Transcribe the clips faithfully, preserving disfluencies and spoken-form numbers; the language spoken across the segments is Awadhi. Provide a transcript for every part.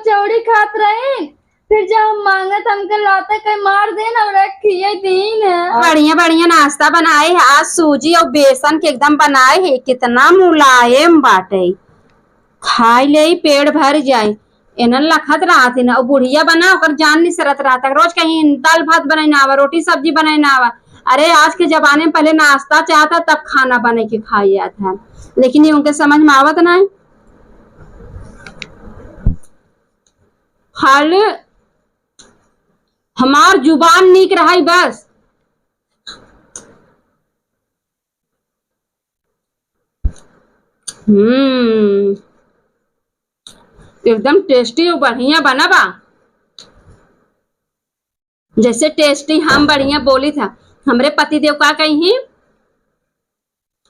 कचौड़ी खात रही, फिर जब हम मांगत हमके लाते कहीं मार देन और खिए दीन। बढ़िया बढ़िया नाश्ता बनाए है, आज सूजी और बेसन के एकदम बनाए है, कितना मुलायम बाटे, खाई ले पेट भर जाए। एनन लखत रहत ही ना, और बुढ़िया बना ओकर जान निसरत रहता, रोज कहीं दाल भात बनाई ना आवा, रोटी सब्जी बनाई ना आवा। अरे आज के जमाने में पहले नाश्ता चाहता तब खाना बने के खाई जात है, लेकिन ये उनके समझ में आवत नहीं। खाली हमार जुबान नीक रहाई बस। हम्म, एकदम टेस्टी और बढ़िया बना बा। जैसे टेस्टी हम बढ़िया बोली था, हमरे पति देव का कही,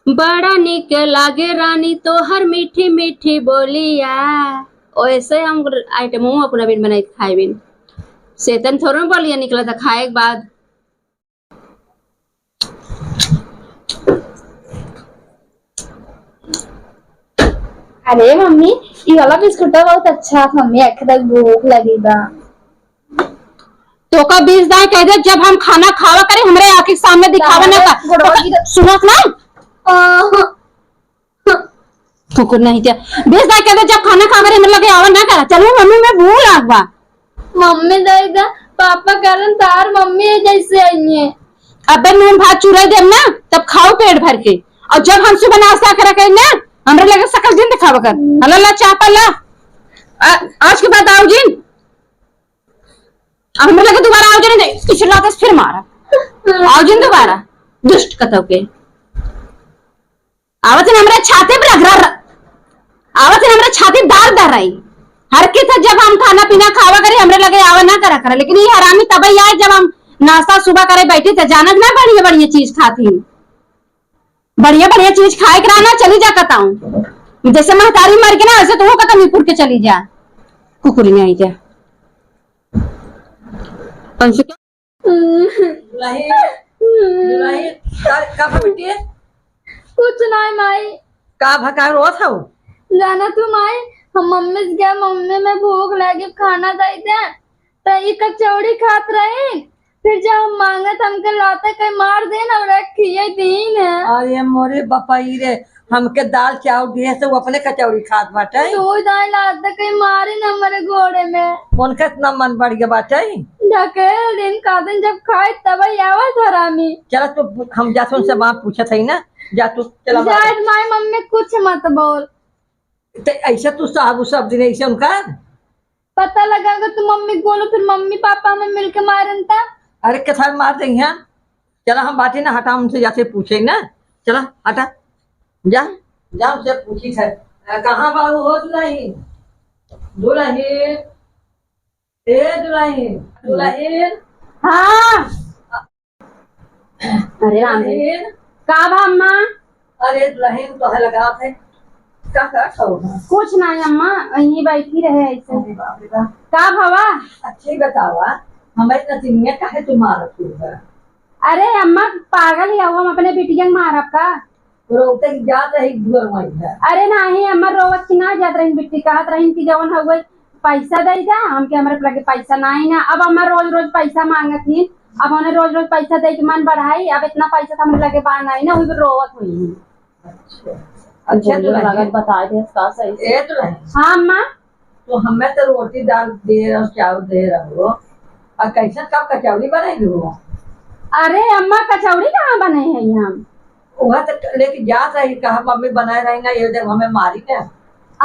"बड़ा निक लागे रानी तोहर मीठी मीठी बोलिया।" वैसे हम आइटमों अपना बिन बनाई खाए बिन। सेतन थोड़ो बोलिया निकला था खाए के बाद। अरे मम्मी, ई वाला बिस्कुट बहुत अच्छा है मम्मी, आँख तक भूख लगी बा। तो का बीस दाई कह दे, जब हम खाना खावा करे, हमरे आँख के सामने दिखावा ना का। गुड़वा जी तो सुनत ना? अ, कुकुर नहीं क्या? बीस दाई कह दे, जब खाना खावा करे, हमरे लगे आवा ना करा। चलो मम्मी, मैं भूख लाग बा। मम्मी दे दे, पापा कहलन तार मम्मी है जैसे आई है। अबे नून भात चुराई देब ना, तब खाओ पेट भर के। और जब हम सुबह नाश्ता करा करी ना, हमरे लगे सकल जिन दिखावा कर। हला ला चापा ला। आ, आज के बाद आओ जिन। अब हमरे लगे दोबारा आओ जिन, इसे लाते फिर मारा। आओ जिन दोबारा। दुष्ट कतौ के। आवत है हमरे छाती पे रगड़ा र-, आवत है हमरे छाती दाल दर रही। हर की था जब हम खाना पीना खावा करे, हमरे लगे आवा ना करा करे, लेकिन ये हरामी तबे आए जब हम नाश्ता सुबह करे बैठी थे, जानत ना बढ़िया बढ़िया चीज खाती। बढ़िया बढ़िया चीज खाए के रहा ना, चली जा कताऊं। जैसे महतारी मर के ना, वैसे तू कतमीपुर के चली जा। कुकुरी नहीं आई क्या? पंसुका? दुलही, दुलही, का, का भा बेटी? कुछ नाय माई। का भा, का रोत हऊ? जाना तू माई, हम मम्मी से गए, "मम्मी मैं भूख लगी, खाना दे दे।" तो ई कचौड़ी खात रही, फिर जब हम मांगत हमके लाते कहीं मार देन और खिए दीन है। अरे मोरे बपाई रे, हमके दाल चाउर दिए से वो अपने कचौड़ी खात बाटे। तू दाल लाते कहीं मारे न हमरे गोड़े में। उनका इतना मन बढ़ गया बाटे। ढकेल दिन का दिन जब खाए तब ही आवत हरामी। चला तू, हम जात उनसे बात पूछत हई ना, जा तू, चला बात। जात माई मम्मी कुछ मत बोल। ते ऐसे तू साहब उ सब दिन ऐसे उनका पता लगा अगर तू मम्मी के बोलो, फिर मम्मी पापा हमें मिलके मारन ता। अरे, कथार मार देंगे हम। चला, हम बाटे ना, हटा, उनसे जाके पूछे ना। चला, हटा, जा, जा, उनसे पूछी है। अ, कहाँ बाबू हो दुलही? दुलही, ए दुलही, दुलही। हाँ। अरे राम रे। दुलहिन। का बा अम्मा? अरे दुलहिन, तोहे लगा थे। का करत हऊ? कुछ ना अम्मा, यहीं बैठी रहे ऐसे। अरे बाप रे बाप। का भवा? अच्छी बतावा, हमें नतिनिया काहे तू मारत हऊ? अरे अम्मा, पागल ही हऊ, हम अपने बिटिया के मारब का? रोते की जात रही दुअर माई है। अरे नाही, हमर रोवत की ना जात रही बिट्टी, कहत रही कि जवन हउए पैसा दे दा, हमके हमरे लगे पैसा नाही ना। अब हमर रोज रोज पैसा मांगत ही, अब उन्हें रोज रोज पैसा दे के मन बढ़ाई, अब इतना पैसा तो हमरे लगे बा नाही ना, वही रोवत हुई। अच्छा। अच्छा, तो बोलियो लगे। लगत बता दे इसका सही से। ए, तो नहीं। हाँ अम्मा। तो हमें तो रोटी दाल दे रहो, चावल दे रहो, और कैसे कब कचौड़ी बनाई हो? अरे अम्मा, कचौड़ी कहाँ बनाई है हम? वह तो लेके जात रही, कहा मम्मी बनाए रही ना, ये जब हमें मारी ना।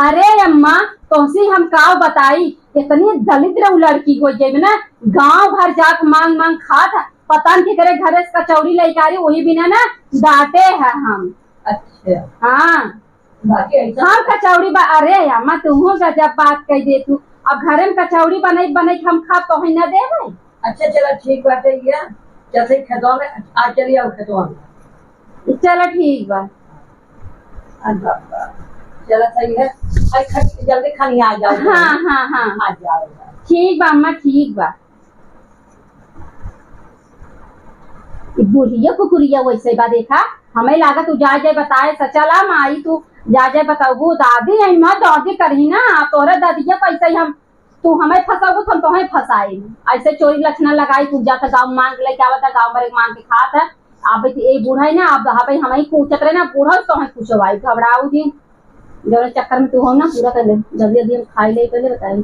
अरे अम्मा, तोहसे हम का बताई, इतनी दलिद्र उ लड़की हो गई ना, गांव भर जात मांग मांग खात, पता न केकरे घरे से कचौड़ी लेके आ रही, वही बिना ना डांटे है हम। अच्छा। हाँ। बाकी ऐसा हम कचौड़ी बा-, अरे अम्मा, तुहू गजब बात कह दे तू। अब घरे में कचौड़ी बनई बनई हम खा तो ही ना देवे। अच्छा, चला ठीक बात है, ये चलते खेतवा में, आज चली आओ खेतवा में। चला ठीक बा। आज बाप रे। चला सही है, आई खट-, जल्दी खानी आ जाओ। हाँ, हाँ, हाँ। आ जाओ। ठीक बा अम्मा, ठीक बा। ई बुढ़िया कुकुरिया वैसे बा, देखा, हमें लागत तू जा जाए बताए, सचला माई, तू जा जाए बताबू, दादी आई माँ, दादी करही ना, तोहरे ददिया पैसा ही हम तू हमें फंसाबू, हम तोहें फंसाई। ऐसे चोरी लक्षणा लगाई, तू जाता गाँव मांग लेके आवता, गाँव भर मांग के खात है। अब ए बूढ़ा है ना, अब हमें, हमें पूछत रहे ना, बूढ़ा तोहें पूछो भाई, घबराऊ जी। जौन चक्कर में तू हो ना, पूरा कर ले, जल्दी जल्दी हम खाई ले, पहले बताई।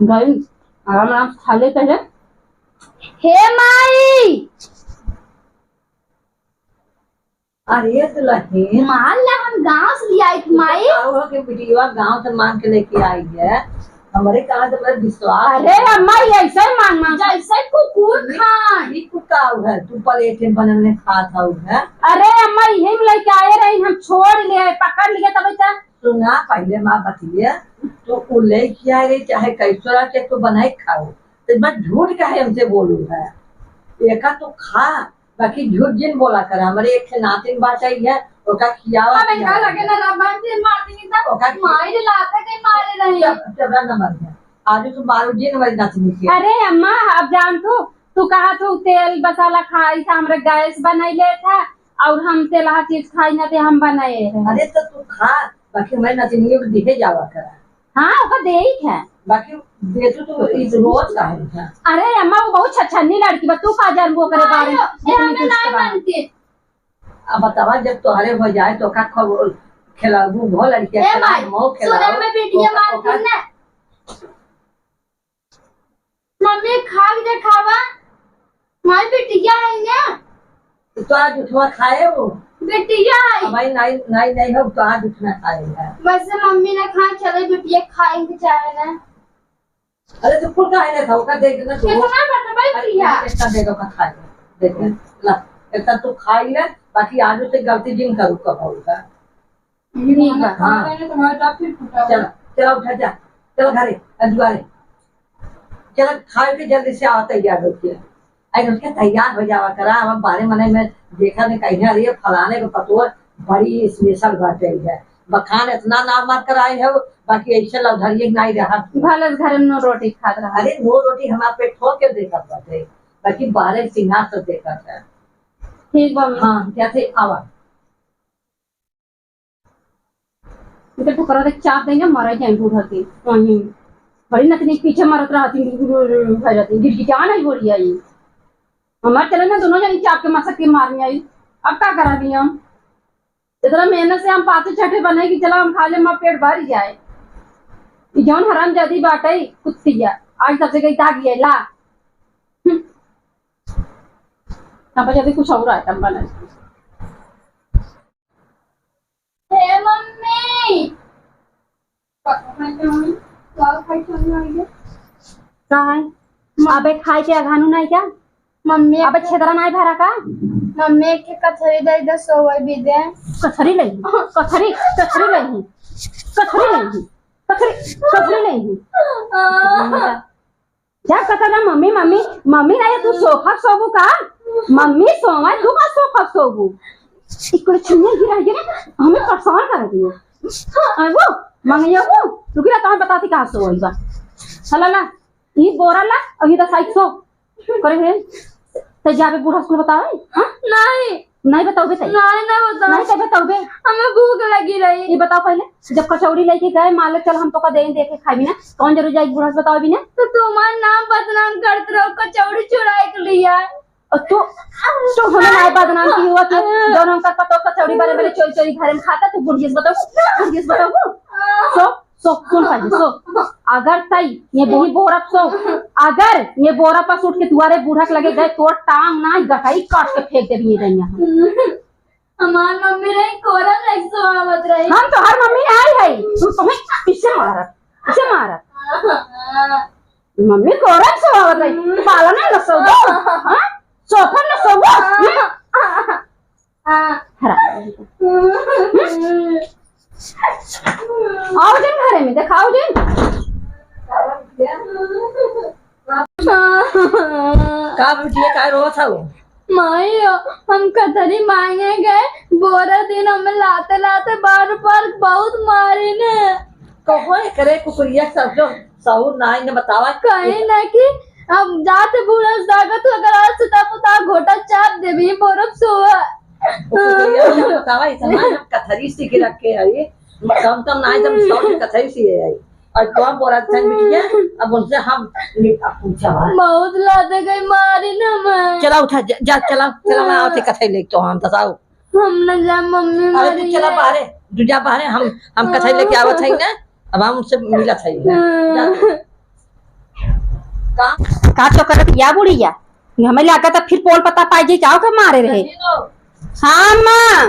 गई, आराम आराम से खा ले पहले। हे माई! अरे दुल्हन, मान ला हम गाँव से ले आई थी माई। बताओ हो कि बिटिया गाँव से मांग के लेके आई है, हमरे कहाँ से, मेरा विश्वास अरे नहीं। अम्मा, ये ऐसे ही मांग मांग जैसे कुकुर खाए। ये कुत्ता है, तू प्लेट में बनल में खात हऊ है। अरे अम्मा, यही में लेके आए रही, हम छोड़ लिए, पकड़ लिए, तब इतना सुना, पहले माँ बतिए, तो उ लेके आए रही, चाहे कैसो रहा, चाहे तू बनाए खाओ, तो मैं झूठ काहे हमसे बोलू है? एका तू खा, बाकी झूठ जिन बोला कर। हमरे एक ठे नातिन बाटई है, ओका खियावा, अब इनका खियावा। लगे ना रब्बा से मार देंगे तब ओका खि- माई रे लाता के मारे रही। चल, चल, रहा नंबर है। आज तो मारू जिन हमारी नातिन के। अरे अम्मा, अब जान तू, तू कहा तू तेल मसाला खाई था, हमरे गैस बनाई ले था, और हम तेलहा चीज खाई ना, ते हम बनाए हैं। अरे तो तू खा, बाकी हमारे नतिनियों को दिहे जावा करा। हाँ, ओकर देई है। बाकी बेचू तो इस रोज का है। अरे अम्मा, वो बहुत छछन्नी लड़की बा, तू का जानबू ओकरे बारे में? ए, हमें नहीं मानती। अब बतावा, जब तोहरे हो जाए तो का खब-, खिलाबू, भो लड़किया ए खिलाओ, माई, मो खिलाओ, सुना में बिटिया ओका, मारती ओका। ना। मम्मी, खा के देखावा। माई, बिटिया है ना? तो आज उठवा खाए हो? बिटिया है। अब भाई, नहीं, नहीं, नहीं हो, तो आज उठना खाएगा। वैसे मम्मी ने खाए, चले बिटिया खाए के चाहे ना। अरे, तो कुल काहे ना खाओ, का दे देना तो। कितना बटवाई अरे, बिटिया? इतना दे दो, का खाए। दे दे। ला, इतना तू खाई ले, बाकी आज से गलती जिन करू कब होगा। ठीक बा। हाँ। चला, चला उठा जा। चला घरे, अजुआरे। चला खाए के जल्दी से आवा तैयार होके। आई उठ के तैयार हो जावा करा। हम बारे मने में देखा ने कहीं, "अरे, फलाने के पतोह बड़ी special बाटे है। बखान इतना नाम मत कराए है, बाकी ऐसे लौधरिए नहीं रहा।" भले घरे में नौ रोटी खात रहा। अरे, नौ रोटी हमार पेट ठोक के देखत बाटे, बाकी बाहरे सिंगार से देखत है। ठीक बा, मम्मी। हाँ, जैसे आवा। इनके ठोकरा देख चाप देंगे, मरा जाए बूढ़ा के। वहीं बड़ी नतनी के पीछे मरत रहती, भर जाती, गिरगिटिया नहीं बोली आई। हमार चले ना, दोनों जनी चाप के मसक के मारने आई। अब का करा दी हम? इतना मेहनत से हम पाँचों छठे बने कि चला हम खा ले, हमार पेट भर जाए। ई जौन हरामजादी बाटे, कुत्तिया, आज सबसे गई दागी है, ला। हम्म। अब जल्दी कुछ और item बना। हे मम्मी। का है? अबे खाए के अघानू नहीं क्या? मम्मी, अबे छेदरा नहीं भरा का? मम्मी, एक कथरी दे दे, सोवे भी दे। कथरी नहीं, कथरी, कथरी नहीं, कथरी नहीं, कथरी, कथरी नहीं। जा कहता ना, "मम्मी, मम्मी, मम्मी नहीं, तू सोफा सोबू का? मम्मी सोवे, तू का सोफा सोबू?" इकड़ छुइया ही रह गए, हमें परेशान कर दिए। आए वो, मंगैया वो, रुकी ना, तो हम बताती कहाँ सोई बा। हला ला, ई बोरा ला, अभी तो साइड सो। करे है, तो जाबे बूढ़ा स्कूल बतावे, हाँ? नहीं। नहीं बताओगे सही? नहीं, नहीं बताओ। नहीं तो बताओगे? हमें भूख लगी रही। ये बताओ पहले, जब कचौड़ी लेके गए, मान ले, "चल, हम तो का दें, देखे खाई भी ना," कौन जरूर जाएगी बूढ़ा से बताओ भी ना? तो तुम्हारा नाम बदनाम करते रहो, कचौड़ी चुराए के लिए आए। और तू, तू हमें नाय बदनाम की हुआ कि जौन हमका पता कचौड़ी बने बने चोरी चोरी घरे में खाता, तू बुढ़िया से बताओ, बुढ़िया से बताओ। सो, सो, सुन पहले, सो। अगर तई ये बोही बोरप सो, अगर ये बोरप पर उठ के दुआरे बूढ़ा के लगे गए, तोर टांग ना गटाई काट के फेंक देबी ये दैया। हमार मम्मी रही कोरम लाइक सोआवत रही। हम तो हर मम्मी आई है, तू तुम्हें पीछे मारत, पीछे मारत। मम्मी कोरम सोआवत रही, पालन न सोबो, हाँ? सोफा न सोबो, हाँ? हराम। आओ जिन घरे में, देखाओ जिन। का बिटिया, का रोत हऊ? माई, हम कथरी मांगे गए, बोरा दिन हमें लाते लाते बार बार बहुत मारी ने। कहो एकरे कुकुरिया सब जो सहूर नाई ने बतावा। कहे ना कि अब जाते बूढ़ा जागत हो, अगर आज सुता पुता घोटा चाप देबी, बोरब सोआ। बतावा, इतना हम कथरी सीख रखे है, ये कम कम ना है, जब सौ के कथरी सीखे है। और कौन बोला था बिटिया, अब उनसे हम पूछा है। बहुत लाते गई मारी ना मैं। चला उठा, जा, जा, चला, चला, मैं आवत है कथरी लेके तो हम बताओ। हम न जा, मम्मी अरे मारी तू चला है। बाहरे, तू जा बाहरे, हम, हम कथरी लेके आवत है ना, अब हम उनसे मिलत है। जा। का? का चक्कर है या बुढ़िया? हमें लागत है फिर पोल पता पाई जाई, का ओके मारे रहे। हाँ, अम्मा।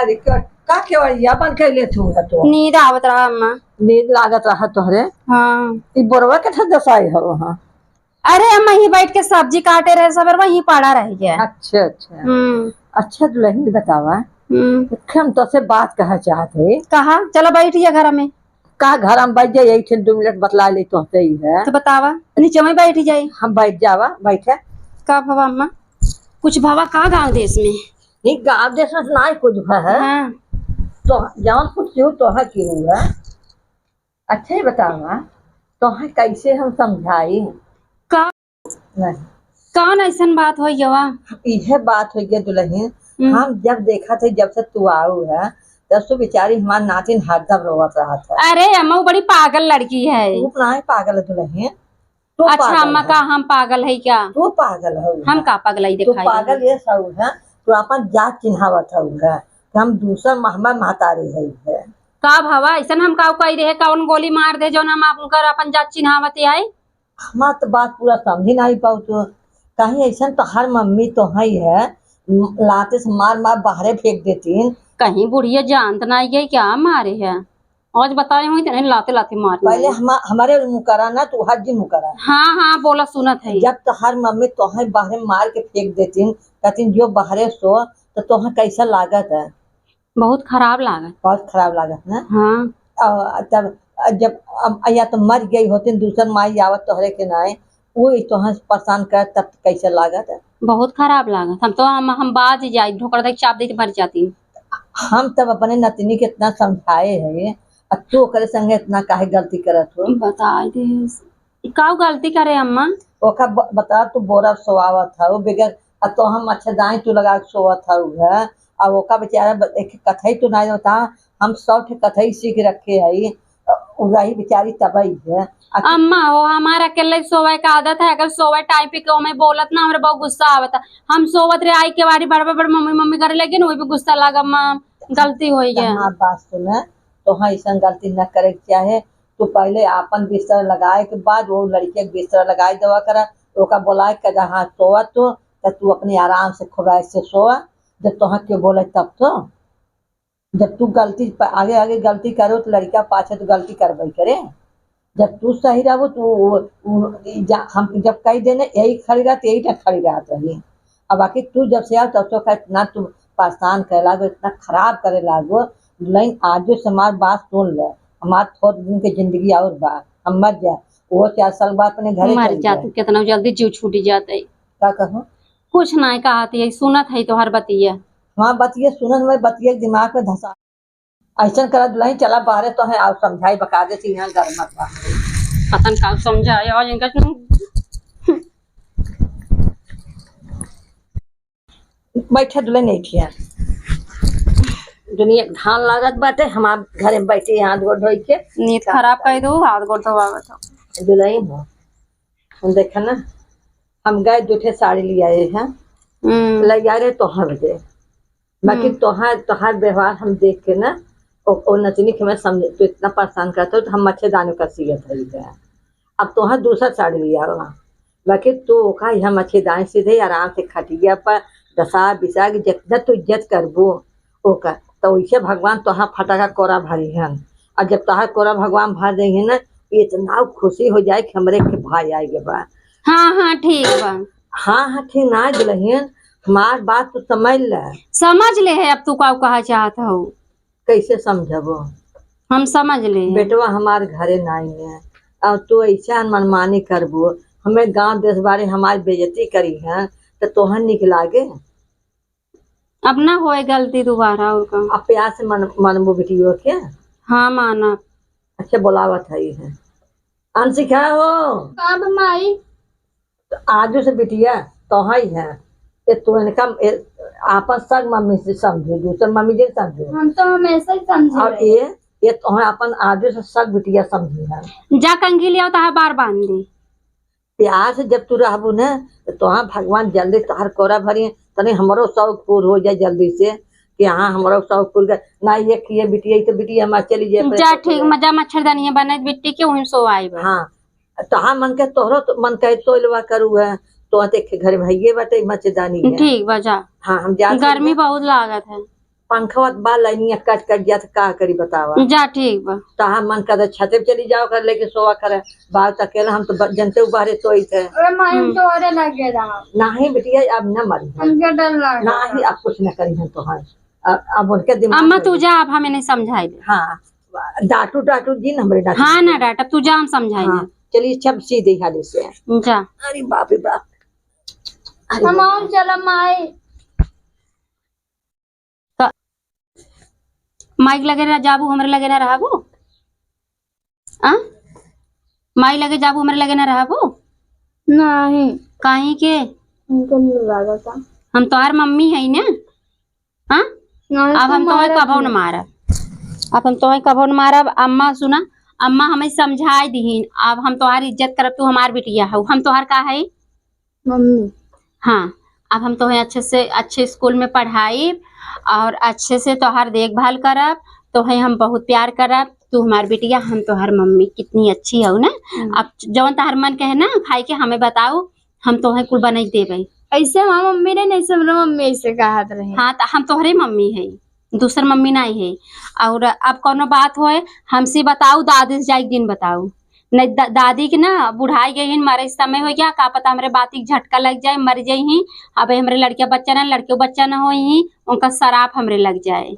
अरे, का, का केवड़िया बंद कर ले तू है तो? नींद आवत रहा, अम्मा। नींद लागत रहा तोहरे? हाँ। ई बोरवा के ठे दसाई हो, हाँ। अरे, अम्मा, यहीं बैठ के सब्जी काटे रहे, सब वहीं पड़ा रह गया। अच्छा, अच्छा। हम्म। अच्छा, दुल्हन, बतावा। हम्म। हम तोसे बात कहा चाहत है। कहा? चलो, बैठ जा घर में। का घर में बैठ जाए, यही ठे दो मिनट बतला ले तोहसे ही है। तो बतावा, नीचे में बैठ जाई। हम बैठ जावा, बैठे। का भवा अम्मा? कुछ भवा का गाँव देश में? नहीं, गाँव देश में तो ना कुछ भा है। हाँ। तो जौन कुछ क्यों तो है क्यों है? अच्छा ही बतावा, तोहे कैसे हम समझाई? का? नहीं। कौन ऐसन बात होई गवा? इहे बात होई गया दुल्हन। हम्म। हम जब देखा थे, जब से तू आऊ है, तब से बेचारी हमार नातिन हरदम रोवत रहत है। अरे अम्मा, वो बड़ी पागल लड़की है। तू ना है पागल दुल्हन, तू अच्छा, पागल अम्मा, है। का हम पागल है क्या? तू पागल हो। हम का पगलाई तू दिखाई पागल देत? ये सब है, तू अपन जात चिन्हावत हो है कि हम दूसर महमा महतारी है, है। का भवा, ऐसन हम का कही रहे, कौन गोली मार दे, जौन हम आप उनकर अपन जात चिन्हावत है? हमार तो बात पूरा समझी नहीं पाऊ तू। कहीं ऐसन तो हर मम्मी तो है ही है, लाते से मार मार बाहरे फेंक देतीन। कहीं बुढ़िया जानत नहीं गई क्या मारे है? आज बताए हुई तेने लाते लाते मार पहले मारे। हम, हमारे मुकरा ना, तू हर जी मुकरा। हाँ, हाँ, बोला सुनत है। जब तो हर मम्मी तोहे बाहरे मार के फेंक देतीन, कहतीन, "जो बाहरे सो, तो तोहे कैसा लागत है?" बहुत खराब लागत। बहुत खराब लागत ना? हाँ। और तब जब, अब या तो मर गई होतीन, दूसर माई आवत तोहरे के नाई, वो ही तोहे परेशान कर, तब कैसे लागत? बहुत खराब लागत। हम तो, हम, हम बाज जाई, ढोकर दे चाप दे, मर जाती। हम तब अपने नतनी के इतना समझाए है, अब तू ओकरे संगे इतना काहे गलती करत हो? बताई दे, ई का गलती करे अम्मा? ओका ब-, बता, तू बोरा सोआवत हऊ, बगैर, आ तो हम मच्छरदानी तू लगा के सोवत हऊ है, आ ओका बेचारा ब-, एक कथई तू ना बता, हम सौ ठे कथई सीख रखे हई, उ रही बेचारी तबई है। आ अम्मा हो, हमार अकेले सोवे का आदत है, अगर सोवे टाइम पे केहू में बोलत ना, हमरे बहुत गुस्सा आवता। हम सोवत रहे, आई केवाड़ी बड़ बड़ मम्मी मम्मी करे लगे ना, वही पे गुस्सा लाग, अम्मा गलती होई गया। हमार बात सुन, तोहा ऐसन गलती न करे के चाहे। तू पहले आपन बिस्तर लगाए के बाद वो लड़के के बिस्तर लगाए देवा करा, ओका बोलाए के कहा, "हाँ, सोवा तू, त तू अपने आराम से खूब ऐसे सोवा, जब तोहा के बोले तब तो।" जब तू गलती प-, आगे आगे गलती करो तो लड़का पाछे तो गलती करबे करे। जब तू सही रहो तो वो, वो, जा, हम जब कह देने यही खड़ी रहत, यही ना खड़ी रहत रही। अब बाकी तू जब से आओ तब से ओका इतना तू परेशान करे लागो, इतना खराब करे लागो। लेकिन आजो से हमार बात सुन ले, हमार थोड़ दिन के जिंदगी और बा, हम मर जा, वो चार साल बाद अपने घरे मर चल जा जाए। तू, कितना जल्दी जीव छूटी जात है। का कहूँ? कुछ ना कहत है, सुनत है तोहर बतिया। हाँ, बतिया सुनत, मैं बतिया दिमाग में धसा। ऐसन करा दुल्हन, चला बाहरे, तोहे आउ समझाई, बका दे से यहाँ घर मत बा। पता न का समझाए, आज इनका बैठे दुल्हन नहीं थिया। दुनिया के धान लागत बाटे, हमार घरे में बैठी हाथ गोड़ धोई के। नींद खराब कर दो, हाथ गोड़ धोवावत हो। दुल्हन हो, हम देखा ना, हम गए दो ठे साड़ी ले आए हैं, हम्म। ले जा रहे तोहर बदे। बाकी हम्म। तोहार, तोहार व्यवहार हम देख के ना, ओ, ओ नचनी के मैं समझ, तू इतना परेशान करत हो, तो हम मच्छरदानी का सीयत रही है। अब तोहार दूसर साड़ी लिया हुआ, बाकी तू ओका यहाँ मच्छरदानी सीधे आराम से खटिया पर दसा बिसा के जितना तू इज्जत करबो ओका, तो वैसे भगवान तोहार फटाका कोरा भरी हन। और जब तोहार कोरा भगवान भर देंगे ना, इतना खुशी हो जाए कि हमरे के भाई आए के बा। हाँ, हाँ, ठीक बा। हाँ, हाँ, ठीक ना दुल्हन, हमार बात तू समझ ले। समझ ले है, अब तू का कहा चाहत हो? कैसे समझबो? हम समझ ले। बेटवा हमार घरे नाई है, अब तू ऐसे मनमानी करबो, हमें गांव देश बारे हमार बेइज्जती करी है, तो तोहन निक लागे? अब ना होए गलती दोबारा, और का? अब प्यार से मन, मनबो बिटियो के? हाँ, मानब। अच्छा, बोलावत है, है। अंशिका हो। का बा माई? तो आजू से बिटिया तोहई है, तो इनका, ए, आपन सग मम्मी से समझो, दूसर मम्मी जिन समझो। हम तो हमेशा ही समझे और रहे। ये, ये तो हम आपन आगे से सग बिटिया समझी है। जा कंघी ले आओ, तहार बार बांध दी। प्यार से जब तू रहबू न, तो तोहार भगवान जल्दी तोहार कोरा भरी, तनी हमरो शौक पूर हो जाए जल्दी से, कि हाँ, हमरो शौक पूर गए। ना ये कि ये बिटिया, ये तो बिटिया हमार चली जाए, जा, पैसा ठीक, पूरा। मजा मच्छरदानी है, बनत बिट्टी के, वहीं सो आई बा। हाँ, तोहार मन के, तोहरो तो मन कहे, सोइलवा करू है, तो देख के घर में ये बाटे, मच्छरदानी है। ठीक बा, जा। हाँ, हम जात गर्मी हई। बहुत लागत है। पंखवा बा, लाइनिया कट कट जात, का करी बतावा? जा, ठीक बा। तहार मन करे छते पे चली जाओ, कर लेके सोवा करे, बात अकेला, हम तो ब-, जनते उ बाहरे सोई थे। अरे माई, हम हम्म। तोहरे लगे रहा। नहीं बिटिया, अब न मरी है। हमके डर लग रहा। नहीं, अब कुछ न करी हम तोहार। अब, अब उनके दिमाग अम्मा, में तू जा, अब हमें नहीं समझाई दे। हाँ, डांटू, डांटू जी न हमरे डांटू। हाँ ना डांट, अब तू जा, हम समझाई हाँ, दे। चलिए, अच्छा, अब सी दे हाले से। जा। अरे बाप रे बाप। अरे हम बाप। और चला माई। त माई के लगे ना जाबू, हमरे लगे ना रहबू? आ? माई लगे जाबू, हमरे लगे ना रहबू? नहीं। काहे के? हमके नहीं लागता। हम तोहार मम्मी हई ना? हाँ? नहीं, अब हम तोहे मारा कबो नहीं। न मारब। अब हम तोहे कबो न मारब। अम्मा सुना, अम्मा हमें समझाई दिहिन, अब हम तोहार इज्जत करब, तू हमार बिटिया हऊ, हम तोहार का है? मम्मी। हाँ, अब हम तोहे अच्छे से, अच्छे स्कूल में पढ़ाई और अच्छे से तोहार देखभाल करब, तोहे हम बहुत प्यार करब, तू हमार बिटिया, हम तोहार मम्मी, कितनी अच्छी हऊ ना। हम्म। अब जौन तोहार मन कहे ना खाए के, हमें बताऊ, हम तोहे कुल बनाई देबे। ऐसे हमार मम्मी रहे, नहीं से हमरा मम्मी ऐसे कहत रहे। हाँ, त हम तोहरे मम्मी है, दूसर मम्मी नहीं है। और अब कौनो बात होए, हमसे बताऊ, दादी से जाए के दिन बताऊ। नहीं दा-, दादी के ना बुढ़ाई गई हैं, मरे समय हो गया, का पता हमरे बाती के झटका लग जाए, मर जाई ही। अब हमरे लड़किया बच्चा ना, लड़के बच्चा ना होई ही, उनका सराप हमरे लग जाए।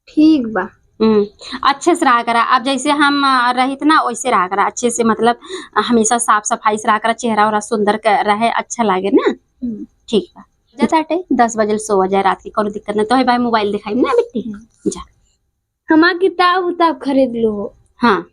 ठीक बा। हम्म, अच्छे से रहा करा। अब जैसे हम, अ, रहित ना, वैसे रहा करा, अच्छे से, मतलब, हमेशा साफ सफाई से रहा करा, चेहरा ओहरा सुंदर क-, रहे, अच्छा लागे ना। हम्म। ठीक बा, जा ताटे, दस बजे सोवा जाए रात के, कोनो दिक्कत ना। तो है भाई, मोबाइल दिखाई ना बिट्टी, हम्म। जा। हमार किताब उताब खरीद लो। हाँ।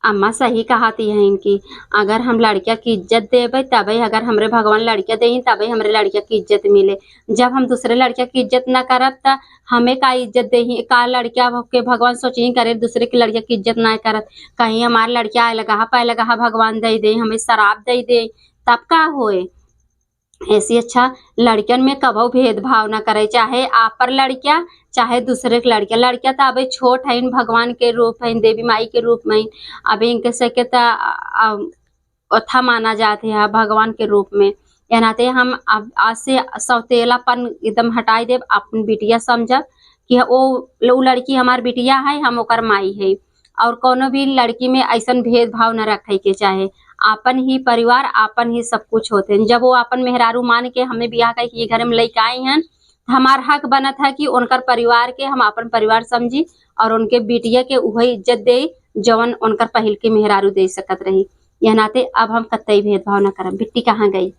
अम्मा सही कहत हईन कि अगर हम लड़किया के इज्जत देबै, तबै अगर हमरे भगवान लड़किया देहिन, तबै हमरे लड़किया के इज्जत मिले। जब हम दूसरे लड़किया के इज्जत ना करब, त हमें का इज्जत देही? का लड़किया के भगवान सोचही करे, दूसरे के लड़किया के इज्जत ना करत? कहीं हमार लड़किया अलगहा पे अलगहा भगवान दे दे, हमें सराप दे दे, तब का होए? ऐसे अच्छा लड़कियन में कबहू भेदभाव ना करे, चाहे आपन लड़किया, चाहे दूसरे के लड़किया। लड़किया त अबे छोट हईन, भगवान के रूप हईन, देवी माई के रूप में हईन। अबे इनके सके त, अ, अ, ओथा माना जात है भगवान के रूप में। यह नाते हम अब आज से सौतेलापन एकदम हटाई देब, अपन बिटिया समझब कि ओ, उ लड़की हमार बिटिया है, हम ओकर माई है। और कौनो भी लड़की में ऐसन भेदभाव न रखे के चाहे। आपन ही परिवार, आपन ही सब कुछ होते हैं। जब वो आपन मेहरारू मान के हमें बियाह करके ये घर में लेके आई हैं, हमार हक बनत है कि उनकर परिवार के हम आपन परिवार समझी और उनके बिटिया के उहे इज्जत दे, जवन उनकर पहिल के मेहरारू दे सकत रही। यह नाते अब हम कतई भेदभाव न करब। बिट्टी कहाँ गई?